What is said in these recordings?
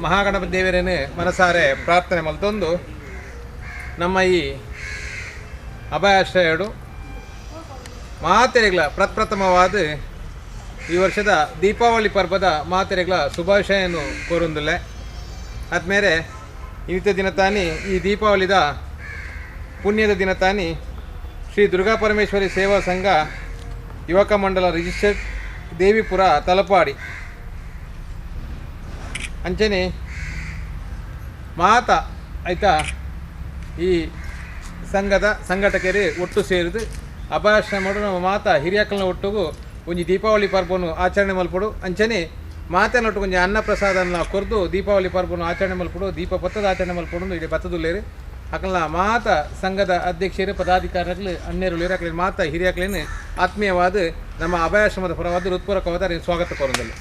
ಮಹಾಗಣಪತಿ ದೇವರೇನು ಮನಸಾರೆ ಪ್ರಾರ್ಥನೆ ಮಲ್ತೊಂದು ನಮ್ಮ ಈ ಅಭಯಾಶ್ರಯಡು ಮಾತೆರೆಗ್ಲ ಪ್ರಪ್ರಥಮವಾದ ಈ ವರ್ಷದ ದೀಪಾವಳಿ ಪರ್ವದ ಮಾತೆರೆಗ್ಲ ಶುಭಾಶಯನ್ನು ಕೋರುಂದುಲ್ಲೆ. ಆದ್ಮೇಲೆ ಇನ್ನಿತ ದಿನ ತಾನಿ ಈ ದೀಪಾವಳಿದ ಪುಣ್ಯದ ದಿನ ತಾನಿ ಶ್ರೀ ದುರ್ಗಾ ಪರಮೇಶ್ವರಿ ಸೇವಾ ಸಂಘ ಯುವಕ ಮಂಡಲ ರಿಜಿಸ್ಟರ್ಡ್ ದೇವಿಪುರ ತಲಪಾಡಿ ಅಂಚನೆ ಮಾತ ಆಯಿತಾ ಈ ಸಂಘದ ಸಂಘಟಕರು ಒಟ್ಟು ಸೇರಿದು ಅಭಯಾಶ್ರಮಡು ನಮ್ಮ ಮಾತಾ ಹಿರಿಯಕ್ಕಲ್ನ ಒಟ್ಟುಗು ಒಂಜಿ ದೀಪಾವಳಿ ಪರ್ಬನು ಆಚರಣೆ ಮಲ್ಪಡು. ಅಂಚನೆ ಮಾತೆನೊಟ್ಟು ಒಂಜಿ ಅನ್ನಪ್ರಸಾದನ ಕೊರ್ದು ದೀಪಾವಳಿ ಪರ್ಬನು ಆಚರಣೆ ಮಲ್ಪಡು, ದೀಪ ಪತ್ತದ ಆಚರಣೆ ಮಲ್ಪಡು. ಇಡೀ ಬತ್ತದುಲ್ಲೇರು ಅಕಲ್ನ ಮಾತ ಸಂಘದ ಅಧ್ಯಕ್ಷರು ಪದಾಧಿಕಾರಿಗಳು ಅಣ್ಣೇರುಳ್ಳೇರು ಅಕಲಿನ ಮಾತ ಹಿರಿಯಕ್ಲೇನು ಆತ್ಮೀಯವಾದ ನಮ್ಮ ಅಭಯಾಶ್ರಮದ ಪರವಾದ ಹೃತ್ಪೂರ್ವಕವಾದ ಸ್ವಾಗತ ಕೋರಂದಲ್ಲಿ.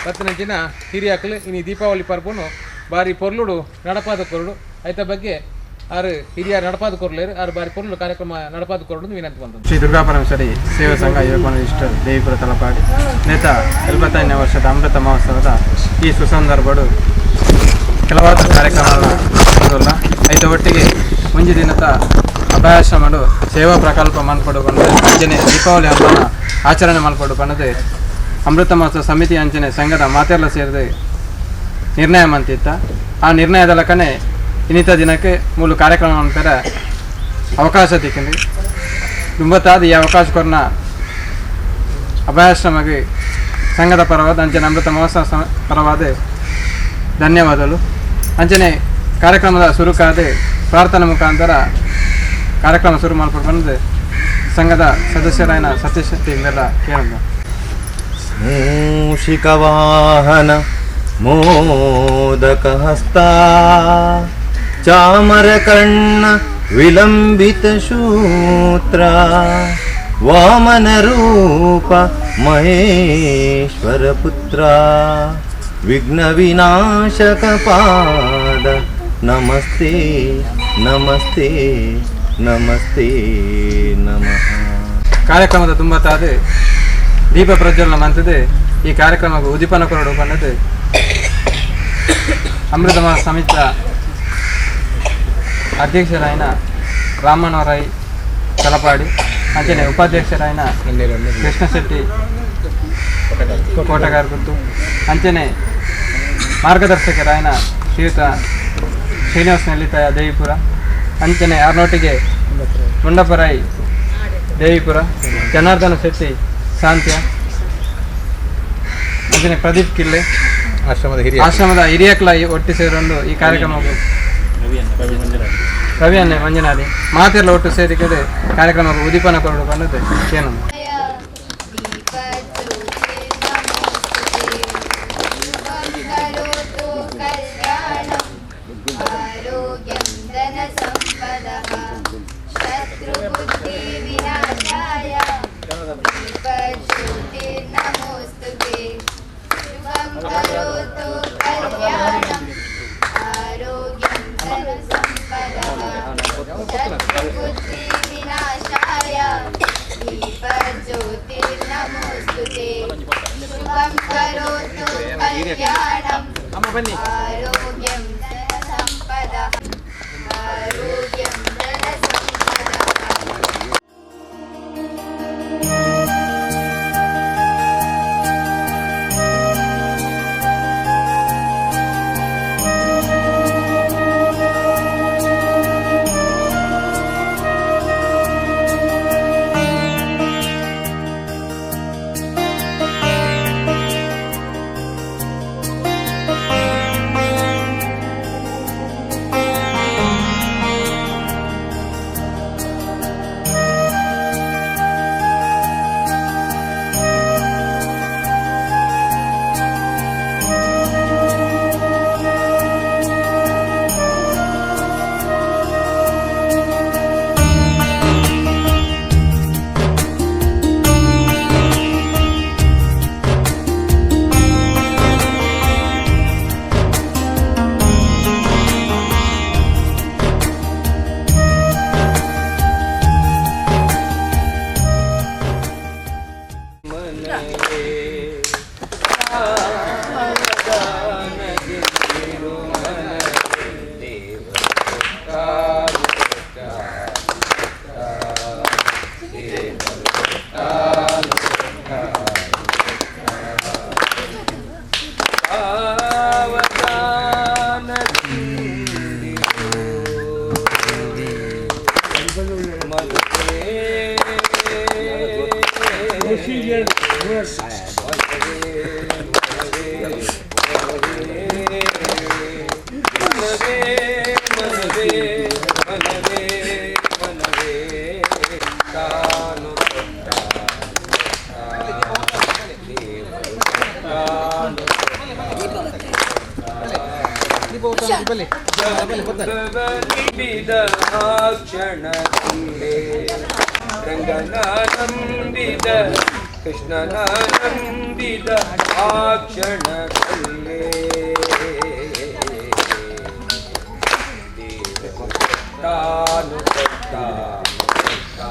ಪತ್ತನಂಚಿನ ಹಿರಿಯಾಕಲು ಇನಿ ದೀಪಾವಳಿ ಪರ್ಬನು ಬಾರಿ ಪೊರ್ಲುಡು ನಡಪಾದ ಕೊರಡು ಐತ ಬಗ್ಗೆ ಆರು ಹಿರಿಯ ನಡಪಾದ ಕೊರಲೇರು ಆರು ಬಾರಿ ಪೊರ್ಲು ಕಾರ್ಯಕ್ರಮ ನಡಪಾದ ಕೊರಡು ವಿನಂತಿ ಬಂತು. ಶ್ರೀ ದುರ್ಗಾ ಪರಮೇಶ್ವರಿ ಸೇವಾ ಸಂಘ ಯುವಕ ಇಷ್ಟ ದೇವಿಪುರ ತಲಪಾಡಿ ನೇತ 75ನೇ ವರ್ಷದ ಅಮೃತ ಮಹೋತ್ಸವದ ಈ ಸುಸಂದರ್ಭಡು ಕೆಲವಾದ ಕಾರ್ಯಕ್ರಮಗಳ ಐತ ಒಟ್ಟಿಗೆ ಒಂಜಿ ದಿನದ ಅಭಯಾಶ್ರಮಡು ಸೇವಾ ಪ್ರಕಲ್ಪ ಮನ್ಪಡು ಪಂದ್ ಅಂಚನೆ ದೀಪಾವಳಿ ಹಬ್ಬನ ಆಚರಣೆ ಮಲ್ಪಡು ಪಂಡದು ಅಮೃತ ಮಹೋತ್ಸವ ಸಮಿತಿ ಅಂಚನೆ ಸಂಘದ ಮಾತೆಲ್ಲ ಸೇರಿದು ನಿರ್ಣಯ ಮಂತಿತ್ತ. ಆ ನಿರ್ಣಯದ ಲಕ್ಕನೆ ಇನ್ನಿತ ದಿನಕ್ಕೆ ಮೂಲ ಕಾರ್ಯಕ್ರಮ ಅಂತಾರೆ ಅವಕಾಶ ತಿಕ್ಕಂದು ದುಂಬತ್ತಾದ ಈ ಅವಕಾಶ ಕೊರ್ನ ಅಭಯಾಶ್ರಮಗೆ ಸಂಘದ ಪರವಾದ ಅಂಚನೆ ಅಮೃತ ಮಹೋತ್ಸವ ಪರವಾದ ಧನ್ಯವಾದಗಳು. ಅಂಚನೆ ಕಾರ್ಯಕ್ರಮದ ಸುರುಕಾದ ಪ್ರಾರ್ಥನೆ ಮುಖಾಂತರ ಕಾರ್ಯಕ್ರಮ ಶುರು ಮಾಡ್ಕೊಂಡು ಬಂದು ಸಂಘದ ಸದಸ್ಯರಾಯನ ಸತೀಶ್ ಶೆಟ್ಟಿ ಇಂದೆಲ್ಲ ಕೇಳೋದು. ಮೂಷಿಕವಾಹನ ಮೋದಕಹಸ್ತ ಚಾಮರಕರ್ಣ ವಿಲಂಬಿತಶೂತ್ರ ವಾಮನರೂಪ ಮಹೇಶ್ವರಪುತ್ರ ವಿಘ್ನವಿನಾಶಕಪಾದ ನಮಸ್ತೆ ನಮಸ್ತೆ ನಮಸ್ತೆ ನಮಃ. ಕಾರ್ಯಕ್ರಮದ ತುಂಬತ್ತಾದ ದೀಪ ಪ್ರಜ್ವಲನ ಮಂತದೆ ಈ ಕಾರ್ಯಕ್ರಮಕ್ಕೆ ಉದ್ದೀಪನ ಕೊರಡು ಬಂದದ್ದು ಅಮೃತ ಸಮಿತ ಅಧ್ಯಕ್ಷರಾಯನ ರಾಮನವರಾಯ್ ತಲಪಾಡಿ ಅಂಚನೆ ಉಪಾಧ್ಯಕ್ಷರಾಯನ ಕೃಷ್ಣಶೆಟ್ಟಿ ಕೋಟಗಾರ್ ಗುತ್ತು ಅಂಚನೆ ಮಾರ್ಗದರ್ಶಕರಾಯನ ಶ್ರೀಯುತ ಶ್ರೀನಿವಾಸ ನೆಲ್ಲಿತಾಯ ದೇವಿಪುರ ಅಂಚನೆ ಆರ್ನೋಟಿಗೆ ಮುಂಡಪರಾಯಿ ದೇವಿಪುರ ಜನಾರ್ದನ ಶೆಟ್ಟಿ ಶಾಂತ್ಯ ಅಂಚನೆ ಪ್ರದೀಪ್ ಕಿಲ್ಲೆ ಆಶ್ರಮದ ಹಿರಿಯ ಆಶ್ರಮದ ಹಿರಿಯಕ್ಲ ಒಟ್ಟು ಸೇರೊಂದು ಈ ಕಾರ್ಯಕ್ರಮ ರವಿ ಅನ್ನೆ ಮಂಜುನಾಥಿ ಮಾತೆಲ್ಲ ಒಟ್ಟು ಸೇರಿಕಡೆ ಕಾರ್ಯಕ್ರಮ ಉದ್ದೀಪನ ಕೊರಡು ಬಂದದ್ದು ಏನು. ಅಮ್ಮ ಬನ್ನಿ. ಆರೋಗ್ಯಂ ಧನಸಂಪದಃ ಆರೋಗ್ಯಂ ಧನಸಂಪದಃ. ನಂಬಿದ ಆ ಕ್ಷಣದಲ್ಲೇ ರಂಗನ ನಂಬಿದ ಕೃಷ್ಣನ ನಂಬಿದ ಆ ಕ್ಷಣದಲ್ಲೇ ದೇವರು ಕೊಟ್ಟಾನು ಕೊಟ್ಟಾನು ಕೊಟ್ಟ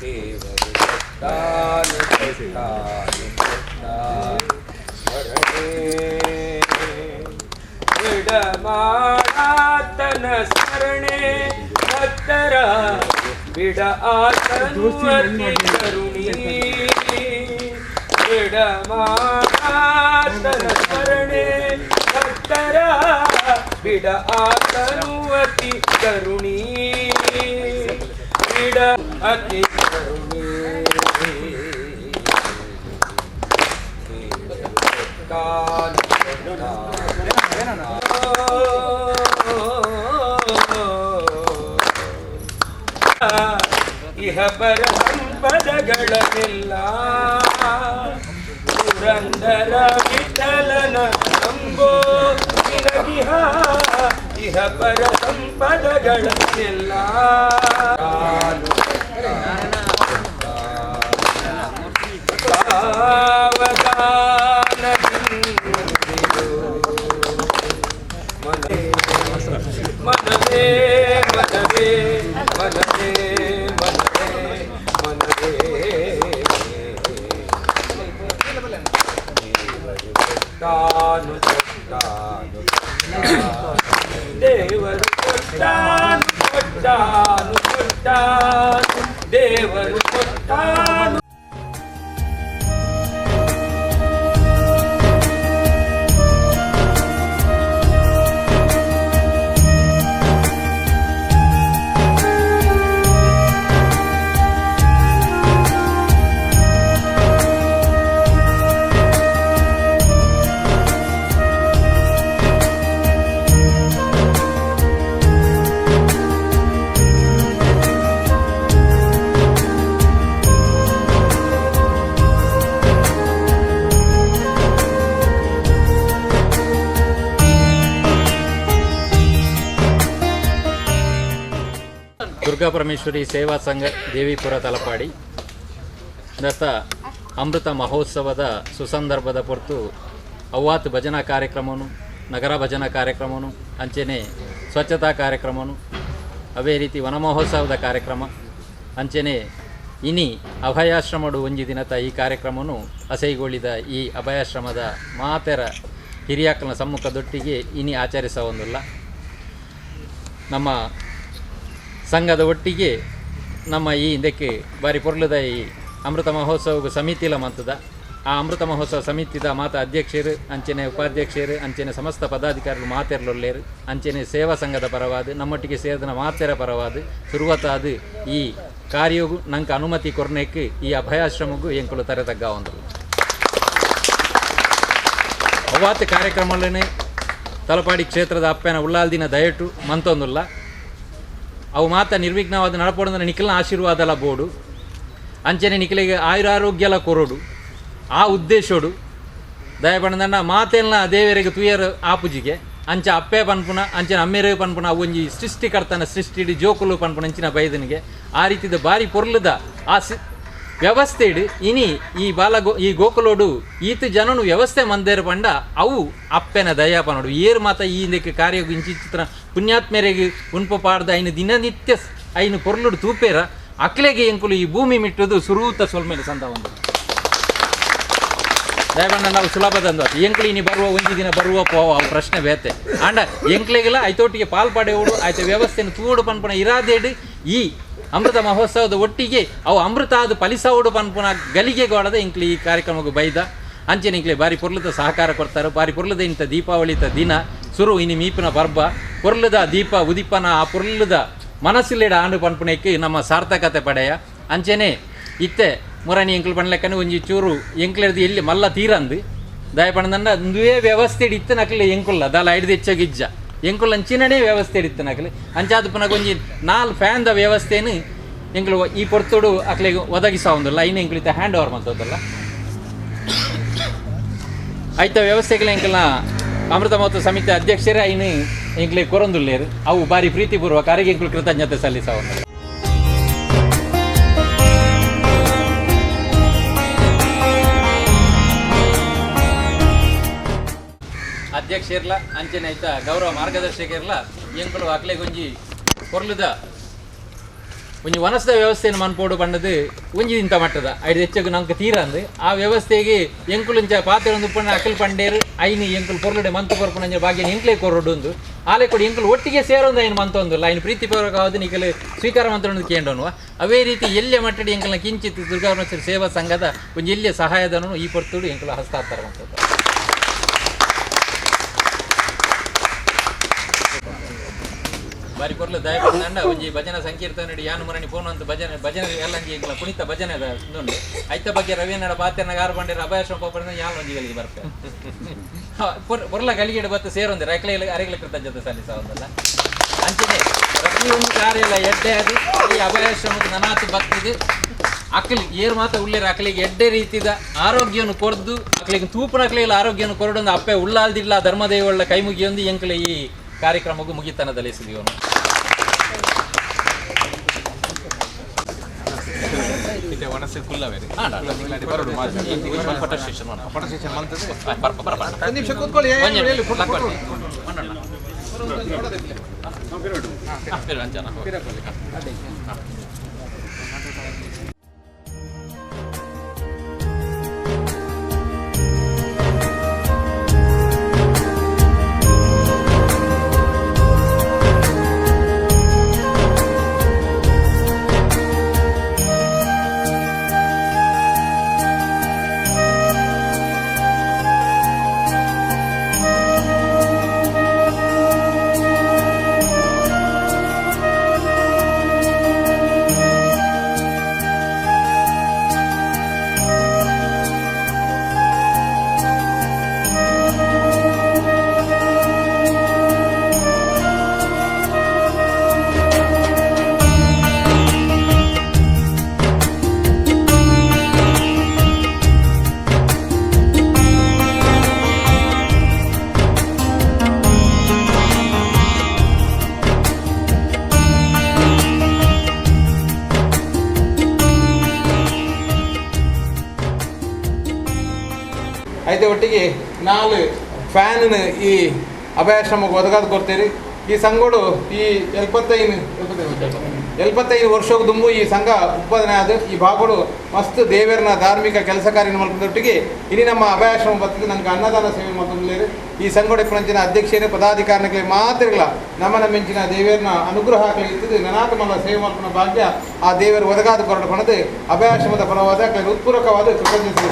ದೇವರು ಕೊಟ್ಟಾನು ಕೊಟ್ಟಾನು ಕೊಟ್ಟ ಸ್ಮರಣೆ ಬಿಡ ಮಾಡಾತನ ಸ್ಮರಣೆ ಭಕ್ತರ ಬಿಡ ಆತನು ಅತಿ ಕರುಣಿ ಬಿಡ ಮಾಡಾತನ ಸ್ಮರಣೆ ಭಕ್ತರ ಬಿಡ ಆತನು ಅತಿ ಕರುಣಿ ಬಿಡ ಅತಿ ಕರುಣಿ ಇಹ ಪರ ಸಂಪದಗಳನ್ನೆಲ್ಲ ಪುರಂದರ ವಿಠಲನ ನಂಬೋ ನಿನಗಿಹ ಇಹ ಪರ ಸಂಪದಗಳನ್ನೆಲ್ಲ ಮನವೇ ಮನವೇ ಮನವೇ ಮನವೇ ಮನವೇ ಕೊಟ್ಟಾನು ಕೊಟ್ಟಾನು ದೇವರು ಕೊಟ್ಟಾನು ಕೊಟ್ಟಾನು ಕೊಟ್ಟಾನು ದೇವರು ಕೊಟ್ಟಾನು. ದುರ್ಗಾ ಪರಮೇಶ್ವರಿ ಸೇವಾ ಸಂಘ ದೇವಿಪುರ ತಲಪಾಡಿ ದತ್ತ ಅಮೃತ ಮಹೋತ್ಸವದ ಸುಸಂದರ್ಭದ ಪೊರ್ತು ಅವ್ವಾತ್ ಭಜನಾ ಕಾರ್ಯಕ್ರಮನು ನಗರ ಭಜನಾ ಕಾರ್ಯಕ್ರಮನು ಅಂಚೆನೆ ಸ್ವಚ್ಛತಾ ಕಾರ್ಯಕ್ರಮನು ಅವೇ ರೀತಿ ವನಮಹೋತ್ಸವದ ಕಾರ್ಯಕ್ರಮ ಅಂಚೆನೆ ಇನಿ ಅಭಯಾಶ್ರಮಡು ಒಂಜಿ ದಿನತ ಈ ಕಾರ್ಯಕ್ರಮನು ಅಸೈಗೊಳಿದ ಈ ಅಭಯಾಶ್ರಮದ ಮಾತೆರ ಹಿರಿಯಾಕನ ಸಮ್ಮುಖದೊಟ್ಟಿಗೆ ಇನಿ ಆಚರಿಸ ಒಂದಿಲ್ಲ. ನಮ್ಮ ಸಂಘದ ಒಟ್ಟಿಗೆ ನಮ್ಮ ಈ ಇದಕ್ಕೆ ಬಾರಿ ಪೊರ್ಲುದ ಈ ಅಮೃತ ಮಹೋತ್ಸವಕ್ಕೆ ಸಮಿತಿಲ ಮಂತದ ಆ ಅಮೃತ ಮಹೋತ್ಸವ ಸಮಿತಿದ ಮಾತ ಅಧ್ಯಕ್ಷರು ಅಂಚನೆ ಉಪಾಧ್ಯಕ್ಷರು ಅಂಚನೆ ಸಮಸ್ತ ಪದಾಧಿಕಾರಿಗಳು ಮಾತೆರ್ಲೊಲ್ಲೇರು ಅಂಚನೆ ಸೇವಾ ಸಂಘದ ಪರವಾದ ನಮ್ಮೊಟ್ಟಿಗೆ ಸೇರಿದ ಮಾತೆರ ಪರವಾದ ಶುರುವತಾದ ಈ ಕಾರ್ಯಗೂ ನಂಗೆ ಅನುಮತಿ ಕೊರ್ನೆಕ್ಕೆ ಈ ಅಭಯಾಶ್ರಮಕ್ಕೂ ಎಂಕುಲು ತರೆ ತಗ್ಗ ಒಂದು ಅವ್ವಾತ ಕಾರ್ಯಕ್ರಮಗಳನ್ನೇ ತಲಪಾಡಿ ಕ್ಷೇತ್ರದ ಅಪ್ಪನ ಉಳ್ಳಾಲ್ದಿನ ದಯಟು ಮಂತೊಂದುಲ್ಲ ಅವು ಮಾತ ನಿರ್ವಿಘ್ನವಾದ ನಡಪೋಡಂದ್ರೆ ನಿಖಿಲ್ನ ಆಶೀರ್ವಾದಲ ಬೋಡು ಅಂಚನೆ ನಿಖಿಲಿಗೆ ಆಯುರಾರೋಗ್ಯಲ ಕೊರೋಡು ಆ ಉದ್ದೇಶೋಡು ದಯಪಂಡ ಮಾತೆಲ್ಲ ದೇವರಿಗೆ ತುಯರ್ ಆಪುಜಿಗೆ ಅಂಚ ಅಪ್ಪೆ ಪನ್ಪುನ ಅಂಚನೆ ಅಮ್ಮೆರೆ ಪನ್ಪುನ ಅವು ಒಂಜಿ ಸೃಷ್ಟಿಕರ್ತನ ಸೃಷ್ಟಿ ಜೋಕುಲು ಪನ್ಪುನ ಅಂಚಿನ ಬೈದನಿಗೆ ಆ ರೀತಿದ ಬಾರಿ ಪೊರ್ಲುದ ಆ ವ್ಯವಸ್ಥೆ ಇಡು ಇನಿ ಈ ಬಾಲ ಈ ಗೋಕುಲೋಡು ಈತ ಜನನು ವ್ಯವಸ್ಥೆ ಮಂದೇರು ಪಂಡ ಅವು ಅಪ್ಪೆನ ದಯಾಪನೋಡು ಏರು ಮಾತ ಈ ಇದಕ್ಕೆ ಕಾರ್ಯ ಇಂಚಿತ್ರ ಪುಣ್ಯಾತ್ಮೆರೆಗೆ ಉನ್ಪ ಪಾಡ್ದ ಐನು ದಿನನಿತ್ಯ ಐನು ಪೊರ್ಲುಡು ತೂಪೇರ ಅಕ್ಲೆಗೆ ಎಂಕುಲು ಈ ಭೂಮಿ ಮಿಟ್ಟುದು ಸುರೂತ ಸೊಲ್ಮೇಲೆ ಸಂದ ಒಂದು ದಯಪಂಡ ನಾವು ಸುಲಭದಂದು ಎಂಕ್ಲು ಇನಿ ಬರುವ ಒಂಜಿ ದಿನ ಬರುವ ಪೋವ ಅವು ಪ್ರಶ್ನೆ ಬೇತೆ ಆಂಡ ಎಂಕ್ಲೆಗೆಲ್ಲ ಐತೋಟಿಗೆ ಪಾಲ್ ಪಡೆಯೋಡು ಆಯ್ತ ವ್ಯವಸ್ಥೆಯನ್ನು ತೂಡು ಪನ್ಪುನ ಇರಾದೇಡು ಈ ಅಮೃತ ಮಹೋತ್ಸವದ ಒಟ್ಟಿಗೆ ಅವು ಅಮೃತ ಅದು ಫಲಿಸೋಡು ಪನ್ಪುನ ಗಲಿಗೆ ಗೋಡದ ಇಂಕ್ಲಿ ಈ ಕಾರ್ಯಕ್ರಮಕ್ಕೆ ಬೈದ ಅಂಚನೆ ಇಂಕ್ಲೆ ಬಾರಿ ಪೊರ್ಲುದ ಸಹಕಾರ ಕೊಡ್ತಾರೆ. ಬಾರಿ ಪೊರ್ಲುದ ಇಂಥ ದೀಪಾವಳಿತ ದಿನ ಸುರು ಇನಿ ಮೀಪಿನ ಪರ್ಬ ಪೊರ್ಲುದ ದೀಪ ಉದಿಪನ ಆ ಪೊರ್ಲುದ ಮನಸ್ಸಿಲ್ಲೆಡ ಆಂಡು ಪನ್ಪುನಕ್ಕೆ ನಮ್ಮ ಸಾರ್ಥಕತೆ ಪಡೆಯ ಅಂಚನೆ ಇತ್ತೆ ಮುರಾನಿ ಎಂಕ್ಲು ಪನ್ಲೆಕ್ಕನೆ ಒಂಜಿ ಚೂರು ಎಂಕ್ಲೆರ್ದು ಎಲ್ಲಿ ಮಲ್ಲ ತೀರಂದು ದಯಪಣದಂಡ ಒಂದುವೇ ವ್ಯವಸ್ಥೆ ಇತ್ತು ನಕಲಿ ಎಂಕುಲ್ಲ ದಾಲ ಐಡ್ದು ಹೆಚ್ಚಾಗಿಜ್ಜ ಎಂಕುಲ್ಲ ಅಂಚಿನನೇ ವ್ಯವಸ್ಥೆ ಇತ್ತು ನಕಲಿ ಅಂಚಾದ ಪುನಗ ಒಂಜಿ ನಾಲ್ ಫ್ಯಾನ್ದ ವ್ಯವಸ್ಥೆನು ಎಂಕ್ಲು ಈ ಪೊರ್ತುಡು ಅಕ್ಲೆಗೆ ಒದಗಿಸ ಒಂದಿಲ್ಲ ಐನು ಎಂಕ್ಲು ಹ್ಯಾಂಡ್ ಓವರ್ ಮಂತದಲ್ಲ ಐತ ವ್ಯವಸ್ಥೆಗಳ ಎಂಕಲ್ನ ಅಮೃತ ಮಹೋತ್ಸವ ಸಮಿತಿ ಅಧ್ಯಕ್ಷರೇ ಐನು ಎಂಕ್ಲೆ ಕೊರೊಂದುಲ್ಲೇರು ಅವು ಬಾರಿ ಪ್ರೀತಿಪೂರ್ವಕ ಅರೆಗೆ ಎಂಕುಲು ಕೃತಜ್ಞತೆ ಸಲ್ಲಿಸವ. ಅಧ್ಯಕ್ಷರ್ಲ ಅಂಚನೆ ಐತ ಗೌರವ ಮಾರ್ಗದರ್ಶಕರ್ಲ ಎಂಕುಲು ಅಕ್ಲೆಗೊಂಜಿ ಕೊರ್ಲುದ ಒಂಜಿ ವನಸದ ವ್ಯವಸ್ಥೆಯನ್ನು ಮನ್ಪೋಡು ಪಂಡದು ಒಂಜಿ ಇಂಥ ಮಟ್ಟದ ಐದು ಹೆಚ್ಚು ನಂಗೆ ತೀರಂದು ಆ ವ್ಯವಸ್ಥೆಗೆ ಎಂಕುಲುಂಚ ಪಾತ್ರೆ ಒಂದು ಪಂಡ ಅಕಲ್ ಪಂಡೇರು ಐನು ಎಂಕುಲು ಪೊರ್ಲುಡೆ ಮಂತು ಕೊರ್ಪುನಂಜ ಭಾಗ್ಯ ಎಂಕ್ಲೆ ಕೊರಡು ಒಂದು ಆಲೆ ಕೊಡಿ ಎಂಕುಲು ಒಟ್ಟಿಗೆ ಸೇರೊಂದು ಐನು ಮಂತೊಂದು ಐನು ಪ್ರೀತಿಪೂರ್ವಕವಾದ ನಿಕಲು ಸ್ವೀಕಾರ ಮಂತ್ರೊಂದು ಕೇಂಡೋನುವ. ಅವೇ ರೀತಿ ಎಲ್ಲೆ ಮಟ್ಟಡಿ ಎಂಕಲ್ನ ಕಿಂಚಿತ್ ದುರ್ಗಾಪರಮೇಶ್ವರಿ ಸೇವಾ ಸಂಘದ ಒಂಜಿ ಎಲ್ಲೆ ಸಹಾಯಧನನು ಈ ಪೊರ್ತುಡು ಎಂಕುಲು ಹಸ್ತಾಂತರ ಮಂತದ್ದು. ಬಾರಿ ಕೊರ್ಲು ದಯ ಪಂಡ ಒಂಜಿ ಭಜನಾ ಸಂಕೀರ್ತನೆ ಯಾನು ಮರಣಿ ಫೋನ್ ಅಂತ ಭಜನೆ ಭಜನೆ ಎಲ್ಲಂಜಿ ಎಂಕ್ಲ ಕುಣಿತ ಭಜನೆ ಉಂಡು ಐತ ಬಗ್ಗೆ ರವೀಂದ್ರ ಪಾತೆರ್ನ ಗಾರು ಬಂಡಿರ ಅಭಯಾಶ್ರಮ ಪೋಪರ್ನ ಯಾನ್ ಒಂಜಿ ಗಲಿಗೆ ಬರ್ಪೆ ಪೊರ್ಲ ಗಲಿಗೆಡ್ ಬತ್ತು ಸೇರೊಂದು ಅರೆಗಳ ಅರೆಗಳ ಕೃತಜ್ಞತೆ ಸಲ್ಲಿಸವಂದಲ್ಲ. ಅಂಚನೆ ಪ್ರತಿಯೊಂದು ಕಾರ್ಯ ಎಲ್ಲ ಎಡ್ಡೆ ಅದು ಈ ಅಭಯಾಶ್ರಮದ ನನಾತು ಬತ್ತಿದು ಅಕಲಿ ಏರು ಮಾತ ಉಳ್ಳೇರು ಅಕಲಿಗೆ ಎಡ್ಡೆ ರೀತಿದ ಆರೋಗ್ಯವನ್ನು ಕೊರ್ದು ಅಕಲಿಗೆ ತೂಪನ ಅಕಲಿಗೆ ಆರೋಗ್ಯವನ್ನು ಕೊರಡೊಂದು ಅಪ್ಪೆ ಉಳ್ಳಾಲ್ದಿಲ್ಲ ಧರ್ಮದೇವಳ್ಳ ಕೈ ಮುಗಿಯೊಂದು ಎಂಕಲ ಈ ಕಾರ್ಯಕ್ರಮಕ್ಕೂ ಮುಗಿತನದಲ್ಲಿ ಸಿದಿಯೋನು. ಐತೆ ಒಟ್ಟಿಗೆ ನಾಲ್ ಫ್ಯಾನ್ ಈ ಅಭಯಾಶ್ರಮಕ್ಕೆ ಒದಗಾದ ಕೊಡ್ತೀರಿ. ಈ ಸಂಘಡು ಈ 75 ವರ್ಷಕ್ಕೆ ದುಂಬು ಈ ಸಂಘ ಉತ್ಪಾದನೆ ಆದ ಈ ಭಾಗಗಳು ಮಸ್ತ್ ದೇವರನ ಧಾರ್ಮಿಕ ಕೆಲಸ ಕಾರ್ಯ ಮಲ್ಪದೊಟ್ಟಿಗೆ ಇಡೀ ನಮ್ಮ ಅಭಯಾಶ್ರಮ ಬರ್ತದೆ. ನನಗೆ ಅನ್ನದಾನ ಸೇವೆ ಮಾಡ್ತಾರೆ. ಈ ಸಂಘ ಪುಣಂಚಿನ ಅಧ್ಯಕ್ಷೇನು ಪದಾಧಿಕಾರಿಗಳಿಗೆ ಮಾತ್ರ ನಮ್ಮ ಮೆಂಚಿನ ದೇವರನ ಅನುಗ್ರಹ ಇರ್ತದೆ. ನನಾಥ ಮಲ್ಲ ಸೇವೆ ಮಲ್ಪನ ಭಾಗ್ಯ ಆ ದೇವರು ಒದಗಾದ ಕೊರಡು ಪಣದು ಅಭಯಾಶ್ರಮದ ಪರವಾದ ಹೃತ್ಪೂರ್ವಕವಾದ ಕೃತಜ್ಞತೆ.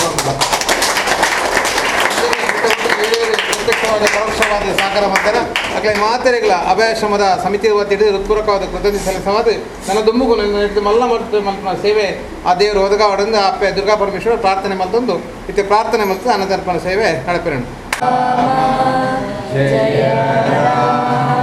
ಪ್ರತ್ಯಕ್ಷವಾದ ಪರೋಕ್ಷವಾದ ಸಹಕಾರ ಮಾಡ್ತಾರೆ. ಅಕ್ಲೆ ಮಾತೆರೆಗಳ ಅಭಯಾಶ್ರಮದ ಸಮಿತಿ ವತಿಯಿಂದ ಹೃತ್ಪೂರ್ವಕವಾದ ಕೃತಜ್ಞತೆ ಸಲ್ಲಿಸವಾದ ನನ್ನ ದುಂಬುಗು ನನ್ನ ಮಲ್ಲ ಮಲ್ಪನ ಸೇವೆ ಆ ದೇವರು ಒದಗಾವಡಂದು ಅಪ್ಪೆ ದುರ್ಗಾ ಪರಮೇಶ್ವರ ಪ್ರಾರ್ಥನೆ ಮಲ್ತೊಂದು ಇತ್ತೆ ಪ್ರಾರ್ಥನೆ ಮಲ್ತು ಅನ್ನತರ್ಪಣ ಸೇವೆ ನಡಪೆರಣ. ಜಯ ರಾಮ.